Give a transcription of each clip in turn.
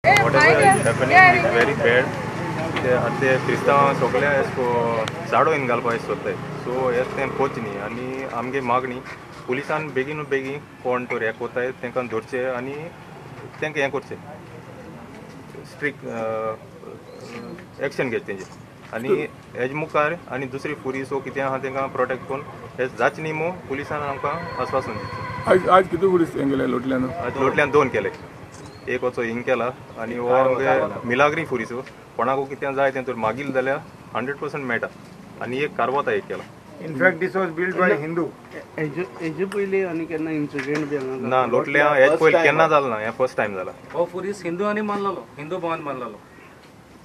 Whatever is happening is very bad. आतां ते क्रिस्तांव सगळे जाडो इन घालपाक सोदताय. सो हें तें पोच न्ही. आनी आमगे मागणी, पुलिसान बेगीन बेगीन कोण तर हें कोताय तांकां धरचें आनी तांकां हें करचें, स्ट्रिक्ट एक्शन घेवचें तेंचेर. आनी हेज मुखार आनी दुसरी पुलीस वो कितें आहा तांकां प्रोटेक्ट करून हे जाचें न्ही म्हूण पुलिसान आमकां आस्वासन दिवचें. आयज आयज कितू पुलीस हें केले लोटल्यान? आज लोटल्यान दोन केले. एक वचो हिंग केला आनी हो आमगे मिलाग्री पुलीस. कोणाकू कितें जाय तें तर मागील जाल्यार 100% मेळटा. आनी एक कारवाता एक केला. In fact, this was built by Hindu. हेजे पयलीं आनी केन्ना इन्सिडेंट बी हांगा? ना, लोटल्या हेज पयलीं केन्ना जालें ना. हें फर्स्ट टायम जाला. हो पुलीस हिंदू आनी मानलेलो, हिंदू भवन मानलेलो.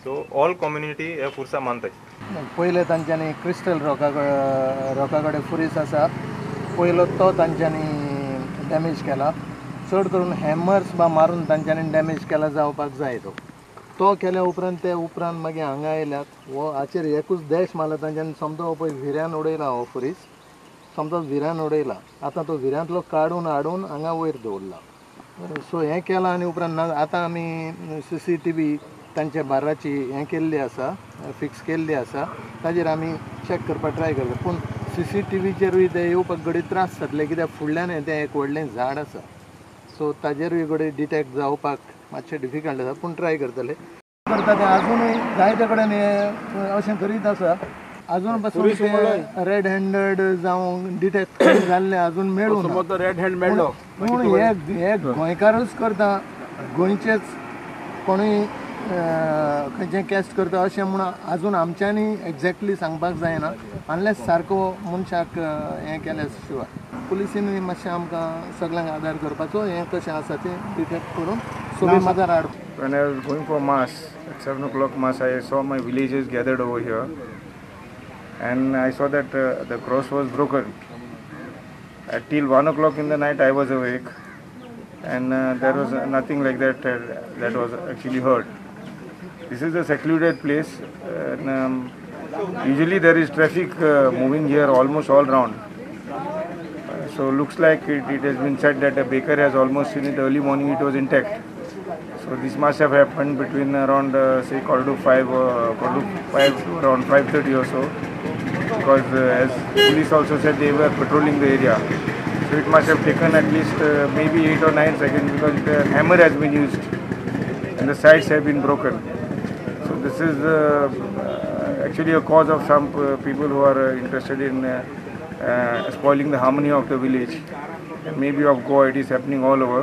सो ऑल कम्युनिटी हे पुरसा मानताय. पयले तांच्यांनी क्रिस्टल रॉका रॉका कडेन फुरीस आसा पयलो, तो तांच्यांनी डॅमेज केला. चड करून हॅमर्स बा मारून तांच्यांनी डॅमेज केला जावपाक जाय. तो तो केल्या उपरांत ते उपरांत मागीर हांगा आयल्यात. हो हाचेर एकूच डॅश मारला तांच्यांनी. समतो पळय व्हिऱ्यान उडयला हो फुरीस, समतो व्हिऱ्यान उडयला. आतां तो व्हिऱ्यांतलो काडून हाडून हांगा वयर दवरला. सो हें केलां आनी उपरांत ना आतां आमी सीसीटीव्ही तांच्या बाराची हें केल्ली आसा, फिक्स केल्ली आसा. ताजेर आमी चॅक करपाक ट्राय करता, पूण सीसीटीव्हीचेरूय ते येवपाक घडये त्रास जातले, कित्याक फुडल्यान हें तें एक व्हडलें झाड आसा. सो ताजेरूय घडये डिटेक्ट जावपाक मातशें डिफिकल्ट आसा, पूण ट्राय करतले. करता ते आजुनूय जायते कडेन हे अशें करीत आसा. अजून पासून ते रेड हँडेड जावं डिटेक्ट जाल्ले अजून मेळूं ना. रेड हँड मेळ्ळो. पूण हे हे गोंयकारूच करता, गोंयचेच कोणूय खंयचें कॅस्ट करता अशें म्हूण अजून आमच्यांनी एग्जॅक्टली सांगपाक जायना, अनलेस सारको मनशाक हें केल्या शिवाय. पुलिसीनूय मातशें आमकां सगळ्यांक आदार करपाचो, हें कशें आसा तें डिटेक्ट करून सोबी माजार हाड. When I was going for mass at 7 o'clock mass, I saw my villagers gathered over here, and I saw that the cross was broken. At till 1 o'clock in the night, I was awake, and there was nothing like that that was actually heard. This is a secluded place, and usually there is traffic moving here almost all round. So looks like it has been said that a baker has almost seen it early morning. It was intact. So this must have happened between around say 4:45, 4:45 to around 5:30 or so, because as police also said, they were patrolling the area. So it must have taken at least maybe 8 or 9 seconds, because the hammer has been used and the sides have been broken. So this is actually a cause of some people who are interested in spoiling the harmony of the village and maybe of Goa. It is happening all over.